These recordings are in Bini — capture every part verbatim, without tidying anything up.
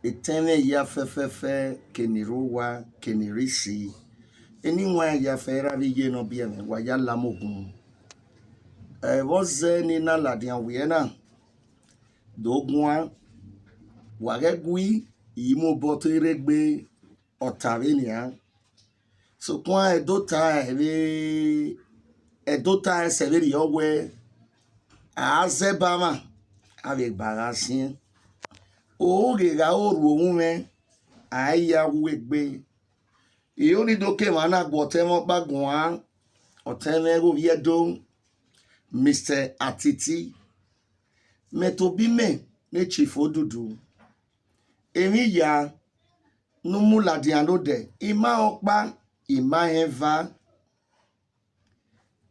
Etẹn mwẹ hia fẹfẹfẹ, kene rre owa, kene rre isi, eni wan hia fẹ ra vbe iye ne ọ biẹ mwẹ, wa ya la mu okun. Ẹ vbe ọ zẹ ne I na ladian wiẹ na, do guan, wa ghẹ gui, I mu obọ te rre egbe, ọ ta vbe nian. Sokpan Ẹdo ta ẹvbe, Ẹdo ta ẹsẹ vberriọ wẹẹ, a zẹ ba mwa, a vbe ba gha siẹn. Oghe gha ru ohunmwu mwẹ, a i ya wu egbe. I ho ni do ke emwa na gu ọtẹn mwẹ ọkpa guan, ọtẹn mwẹ ghe ovbi Ẹdo, Mister Atiti. Mẹ tobọ imẹ ne Chief Odudu. Emwi hia ne u mu ladian nodẹ, I ma rẹn ọkpa, I ma rẹn eva.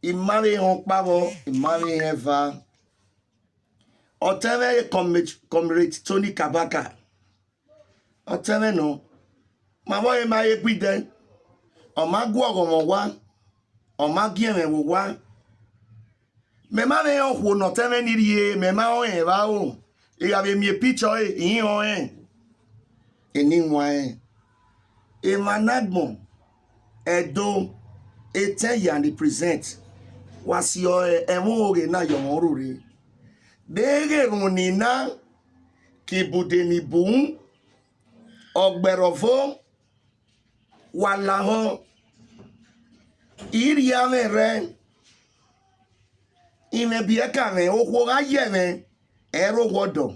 I ma vbe họn ọkpa vbọ, I ma vbe họn eva. Ọtẹn mwẹ Comrade, Comrade Tony Kabaka. Ọtẹn mwẹ nọ, ma vbe ọre ma he gui dẹ, ọ ma gu ọghọmwa owa, ọ ma gie mwẹ vbe owa. Mẹ ma vbe họn okhuo ne ọtẹn mwẹ ni rhie, mẹ ma rẹn evba aro, I gha vbe miẹn picture ẹre, I i họn rẹn. Eni wan rẹn, emwa ne agbọn Ẹdo etẹn ya ni present, wa si ẹmwẹ ohoghe na ye ọmwa urhurre. Deghẹ erhunmwu ni na, ke ibude ni bu, ọgbẹrhọvo, wa lahọ, I rhie amwẹ rẹ, imẹ biẹ ka mwẹ, okhuo gha ye mwẹ, ẹ i rre owa ọdọ,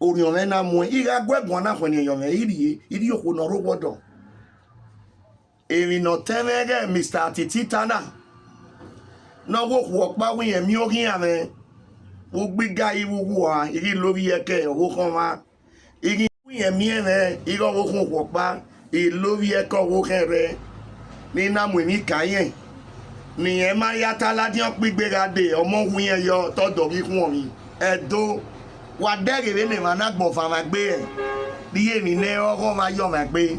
orhiọn mwẹ na muẹn, I gha gu ẹguan na khuẹnniẹn yọ mwẹ, I rhie, I rhie okhuo ne ọ rre owa ọdọ. Emwi ne ọtẹn mwẹ ghẹ Mister Atiti ta na, ne ọ ghe okhuo ọkpa wẹ irẹn miẹn oghian mwẹ, vbe ugbo I gha ru vbe uwu ua, I ghi la ovbi ẹkẹ ọvbokhan ọmwa, I ghi ru irẹn miẹn mwẹ, I ghe ọvbokhan okhuo ọkpa, I la ovbi ẹkẹ ọvbokhan ẹrrẹ, ne I na mu emwi ka irẹn, ne irẹn ma ya ta ladian ọkpigbe gha dee, ọmọ wu irẹn yọ, te ọ dọ ghi khuọnmwi. Ẹdo, wa dẹghe vbene emwa na gbọn van mwẹ egbe, rhie emwi ne ọghọ mwa yọ mwẹ egbe.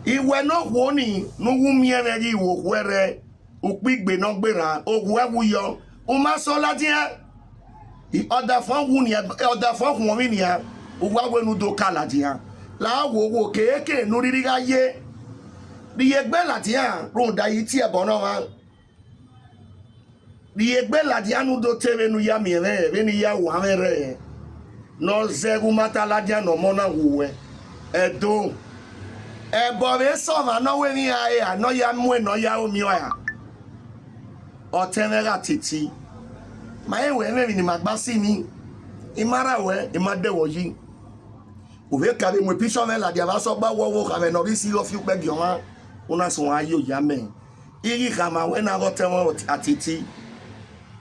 Iwẹ ne okhuo ni ne u wu miẹn mwẹ ghi ru okhuo ẹrrẹ, ukpigbe ne ọ gberra, okhuo ẹwu yọ, u ma sẹ ladian. Ọdafẹn wu nian, ọdafẹn khuọnmwi nian, uwa wẹ ne u do ka ladian. La wo wo keke ne u rhirhi gha ye. Rhie egbe ladian rhunmwuda I tie ẹbọ ne ọmwa. Rhie egbe ladian ne u do te vbene u ya miẹn mwẹ, vbene I ya ru amwẹ rrẹẹ, ne ọ zẹ ghe u ma ta ladian ne ọmọ na wu uwẹ. Ẹdo, ẹbọ vbe sẹ ọmwa ne ọ wẹ emwi iran re, a ne ọ ya muẹn ne ọ ya ru omiọn ra? Ọtẹn mwẹ gha titi, ma rẹn wẹ mwẹ emwi ne ima gba si ni, I ma ra wẹ, I ma dẹ wẹ yi. U vbe ka vbe mu picture mwẹ ladian vbe asọgba wọ wo kha mwẹ ne ọ rre isi igho fi ukpẹ gie ọmwa, u na suẹn a ye oya mẹ. I ghi khama wẹ na ghe ọtẹn mwẹ Atiti,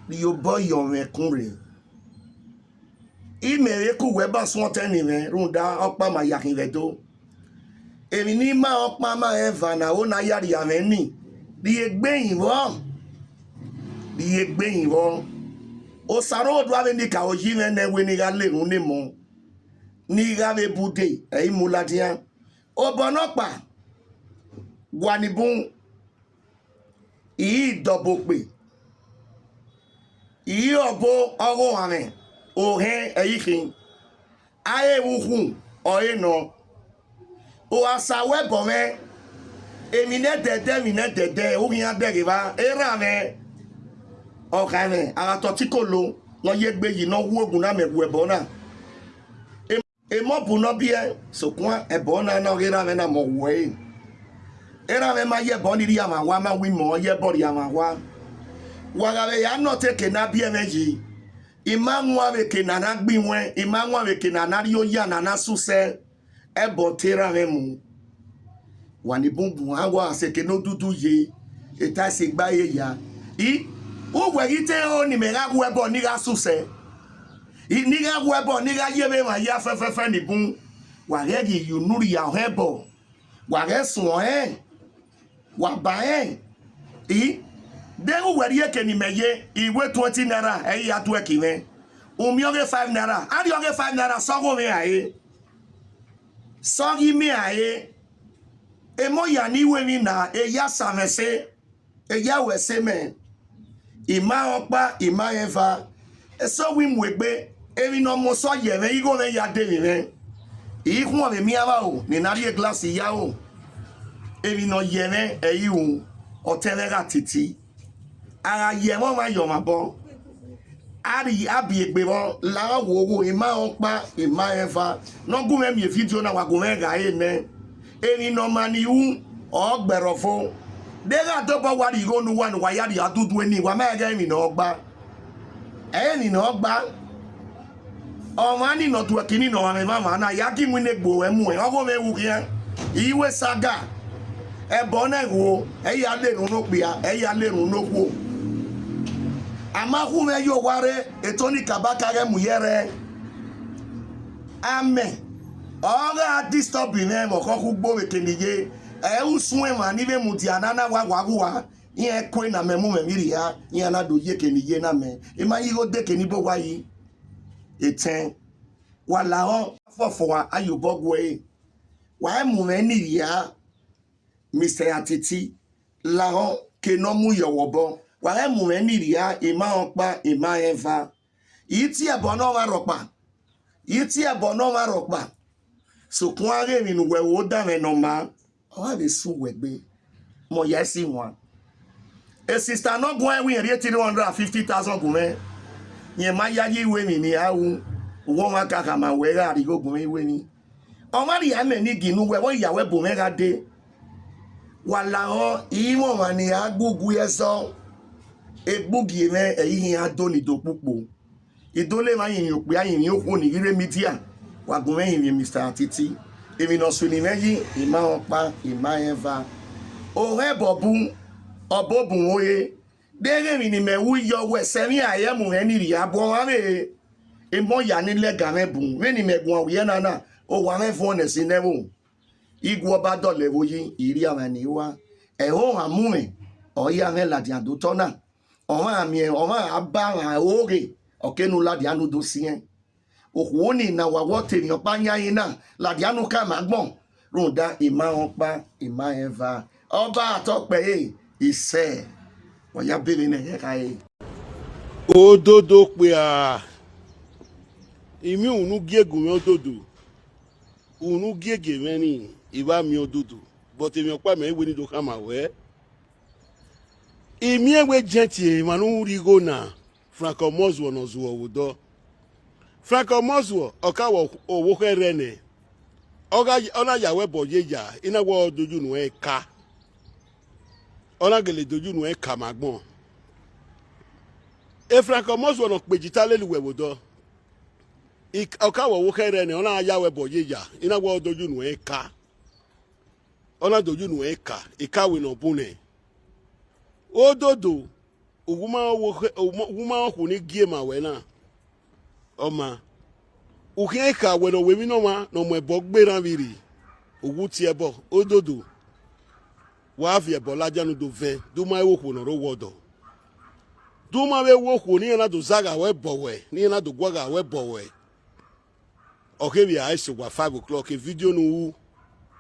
rhie obọ yọ mwẹ ẹkun rre. Imẹ vbe ke uwẹ ba suẹn ọtẹn ne mwẹ rhunmwuda ọkpa ma ya khin vbe Ẹdo. Emwi ne I ma ọkpa ma rẹn eva ne aro na ya rhie mwẹ ni, rhie egbe hin vbọ, rhie egbe hin vbọ. Osa ọre ọ do vbe ne I ka ho yi mwẹ nẹ wẹ ne I gha le erhunmwu ne emọ, ne I gha vbe bu ude, ẹ i mu ladian. Obọ nọkpa, wa ni bun, I i dọbọ okpe, I i re ọbo ọghe ohanmwẹ, ohẹn ẹ i khin, a re vbe ukhun ọre nọ. U gha sa wẹ ẹbọ mwẹ, emwi ne ẹdẹdẹ, emwi ne ẹdẹdẹ, u khian dẹghe evba, erha mwẹ, ọ khaẹmwẹ, a gha tọ ọtẹn ikolo ne ọ ye egbe yi ne ọ wu ogun na mẹ wu ẹbọ na. Emọ bu ne ọ biẹ, sokpan ẹbọ na na ọghe erha mwẹ na mẹ ọ wu ẹre. Erha mwẹ ma ye ẹbọ ni rhie amwa owa, ma wi mẹ ọ ye ẹbọ rhie amwa owa. Wa gha vbe ya nọ te eke ne a biẹ mwẹ yi, I ma wan vbe eke ne a na gbe iwẹn, I ma wan vbe eke ne a na rhie oya ne a na sẹ usẹ, ẹbọ te erha mwẹ mu. Wa ni bun bun, a wa sẹ eke ne odudu ye, eta ẹse gba ye ya. I, uwẹ ghi te ho ne imẹ gha wu ẹbọ ne I gha sẹ usẹ, I, ne I gha wu ẹbọ ne I gha ye vbe emwa hia fẹfẹfẹ ni bun, wa ghẹ ghi ye unu rhia ọhẹn ẹbọ, wa ghẹ suẹn ọhẹn, wa ba rẹn. I, deghẹ uwẹ rhie eke ne imẹ ye, I wẹ twenty naira, ẹ i ya tuẹ ke mwẹ. U miẹn ọghe five naira, a rhie ọghe five naira sẹ ọghe mwẹ rae, sẹ ọghe imẹ rae. Emọ ya ne I ru emwi na, eya sa mwẹ ẹse, eya ru ẹse mẹ. I ma rẹn ọkpa, I ma rẹn eva. Eso wẹ I mu egbe, emwi ne ọ mu osọ ye mwẹ, igho mwẹ ya de emwi mwẹ. I khuọnmwi emianmwẹ aro ne I na rhie glass ya aro. Emwi ne ọ yẹ mwẹ ẹ i ru, ọ tẹ mwẹ gha titi. A gha ye ẹmwẹ ọmwa ye ọmwa obọ, a rhie, a biẹ egbe vbọ, lahọ wo wo, I ma rẹn ọkpa, I ma rẹn eva. Ne ọ gu mwẹ miẹn video na, wa gu mwẹ gha re nẹ. Emwi ne ọ ma ni ru, ọ gbe ẹre ọvo. De gha dobọ wa rhie igho ne uwa ne uwa ya rhie adudu eni, wa ma ẹghẹ emwi ne ọ gba. Ẹ i re emwi ne ọ gba. Ọmwa ni ne ọ tuẹ kini ne ọmwa mwẹ emwamwa na, ya gie iwinna egbe ruẹ muẹn, ọghe mwẹ ru khian. I ru esaga. Ẹbọ na ghuo, ẹ i ya na erhunmwu okpia, ẹ i ya na erhunmwu okhuo. A ma khu mwẹ ye owa rre, eto ni kaba ka ghẹ mu yẹrẹ. Amẹ, ọ gha disturb mwẹ vbe ọkhọ khu gbo vbe eke ne I ye, ẹ i ru usun emwa ni vbe mudia na na wa wa ghua, iran ku na mẹ mu mwẹ vbe rhia, iran na do ye eke ne I ye na mẹ, I ma ye igho de eke ni bo wa yi. Etẹn, wa lahọ, fọfọ a, a ye obọ gu ẹre. Wa i mu mwẹ ni rhia, Mister Atiti, lahọ ke ne ọ mu ye ọwẹ obọ. Wa ghẹ mu mwẹ ni rhia, I ma rẹn ọkpa, I ma rẹn eva. I tie ẹbọ ne ọmwa rhọkpa. I tie ẹbọ ne ọmwa rhọkpa. Sokpan a ghe emwi ne uwẹ ru danmwẹ ne ọ maa, ọ gha vbe sẹ uwẹ egbe. Mẹ ọ ya ẹse iwan. E sista ne ọ guan ẹwẹn rhie three hundred and fifty thousand gu mwẹ. Rẹn ma yayi iru emwi ne I ra ru, uwẹ ọmwa ka khama wẹ gha rhie igho gu mwẹ iru emwi. Ọmwa rhie amẹ ni gie ne uwẹ, vbe ọ ya wẹ bu mwẹ gha dee. Wa lahọ, I mwẹ ọmwa ne I ra gbe ugie ẹzọ, egbe ugie mwẹ ẹ i hin iran do ni do kpukpo. I do le emwa rinmwian okpia, rinmwian okhuo ni ghi rre media, wa gu mwẹ rinmwian Mister Atiti. Emwi ne ọ sunu mwẹ yi, I ma rẹn ọkpa, I ma rẹn eva. Ohẹn ẹbọ bun, ọ bọ bun vbe ore. Deghẹ emwi ne imẹ ru yọ wẹ sẹ emwi a i mu mwẹ ni rhia, bu ọmwa vbe emọ ya ni lẹga mwẹ bun, vbene imẹ guan wiẹ na na, owa mwẹ vuọn nẹ ẹse nẹ ẹvbo. Igue ọba dọlọ ẹvbo yi, I rhie amwa ne I rua. Ẹhohan mu mwẹ, ọ ya mwẹ ladian do otọ na. Ọmwa miẹn, ọmwa a ba mwẹ oghe, ọ ke ne u ladian ne u do siẹn. Okhuo ni na wa wọ te emwi ọkpa yan yi na, ladian ne u ka ma agbọn, rhunmwuda I ma rẹn ọkpa, I ma rẹn eva. Ọba atọ kpẹre, isẹ, wa ya bẹghe ne ẹghẹ khare. Ododo kpia, I miẹn unu gie gu mwẹ Ododo, unu gie gie mwẹ ni, I vba miẹn Ododo, but emwi ọkpa mẹ i wẹ ne I do khama wẹ. I miẹn wẹ jẹntie emwa ne u rhie igho na, Frank Ọmọzuọ ne ọ zuọ vbe odọ. Frank Ọmọzuọ, ọ ka wẹ ọvbokhan ẹrrẹe nẹ, ọ gha, ọ na ya wẹ ẹbọ ye ya, I na wẹ ọ do ye unu ẹnrẹn ka. Ọ na gele do ye unu ẹnrẹn ka ma agbọn. E Frank Ọmọzuọ ne ọ kpe jita lele uwẹ vbe odọ. I, ọ ka wẹ ọvbokhan ẹrrẹe nẹ, ọ na ya wẹ ẹbọ ye ya, I na wẹ ọ do ye unu ẹnrẹn ka. Ọ na do ye unu ẹnrẹn ka, ekawe ne ọ bun nẹ. Ododo, uwu ma rẹn ọvbokhan, uwu ma rẹn okhuo ni gie ma wẹ na. Ọ ma, u khian kha wẹ ne ọ wẹ emwi ne ọmwa ne ọ mu ẹbọ gbe erhan vbe rri, uwu tie ẹbọ, Ododo, wa viẹ ẹbọ ladian ne u do vẹn, de u ma vbe ru okhuo ne ọ rre owẹ ọdọ. De u ma vbe ru okhuo ne iran na do zagha wẹ bọ wẹ, ne iran na do guagha wẹ bọ wẹ. Ọ kevbe a sẹ owa five o'clock, e video ne u ru,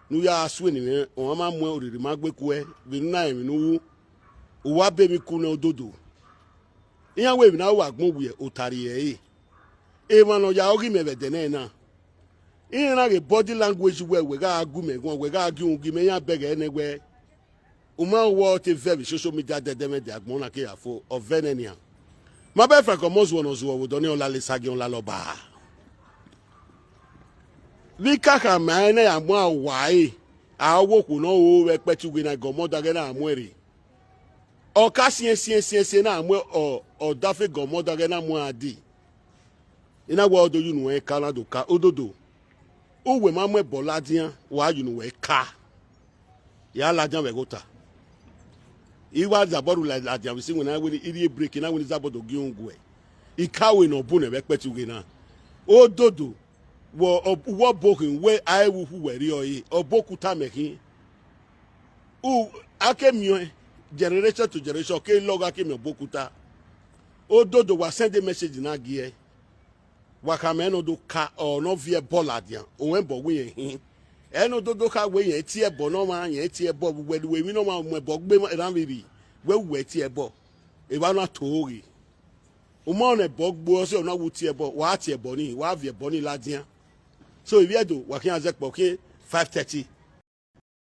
ne u ya suẹn ne mwẹ, ọmwa ma mu orrirri ma gbe kuẹ, vbe ne u na rẹn emwi ne u ru, u wa be emwi ku nẹ Ododo. Iran wẹ emwi ne a ru vbe agbọn wiẹ, ota rrie ẹre. Emwa ne ọ ya ọghe imẹ vbe ẹdẹ nẹ na, iran na ghe body language wẹ, wẹ gha gu imẹ guan, wẹ gha gie uhunmwu gie imẹ, iran bẹghe nẹ wẹ, u ma rẹn wẹ ọ te vẹ vbe social media dẹdẹmwẹdẹ agbọn na ke ya fo, ọ vẹ nẹ nian. Ma bẹ Frank Ọmọzuọ ne ọ zuọ vbe odọ nii, ọ lale Esagiẹn, ọ lale Ọba. Vbe I ka khama ẹn ne a ya mu aro wa ẹre, a wẹ okhuo ne ọ ro vbe ẹkpẹti ughẹ na, egọmọ ọdaghe na mu ẹn rre. Ọ ka siẹn siẹn siẹn siẹn na mu ọ, ọdafe egọmọ ọdaghe na mu ẹn a dee. I na wẹ ọ do ye unu ẹnrẹn ka, ọ na do ka, Ododo, uwẹ ma mu ẹbọ ladian, wa ye unu wẹ ka. Ya ladian vbe ẹghẹ ota. I wa zabọ ru la-, ladian vbe isi iwinna, wẹ ne I rhie break na, wẹ ne I zabọ do gie uhunmwu guẹ. Ikawe ne ọ bu nẹ vbe ẹkpẹti ughẹ na. Ododo, wẹ ọ, wẹ ọbokhin, wẹ a i vbe ukhu wẹ rriọ ẹre, ọbokuta mẹ khin. U, a ke miẹn generation to generation, ọ ke lọghọ a ke miẹn ọbokuta. Ododo, wa send message na gie ẹe. Wa khama ẹn ne ọ do ka, ọ ne ọ viẹ ẹbọ ladian, ọ rẹn ẹbọ wẹ irẹn hin. Ẹ ne Ododo kha wẹ irẹn tie ẹbọ ne ọmwa, irẹn tie ẹbọ vbe uwẹ, ne uwẹ emwi ne ọmwa mu ẹbọ gbe erhan vbe rri, wẹ uwẹ tie ẹbọ. Evba na to ghe. U ma rẹn ẹbọ gbe ọse, ọ na wu tie ẹbọ, wa tie ẹbọ nii, wa viẹ ẹbọ nii ladian. So ivbi Ẹdo, wa khian zẹ kpọ khian five thirty.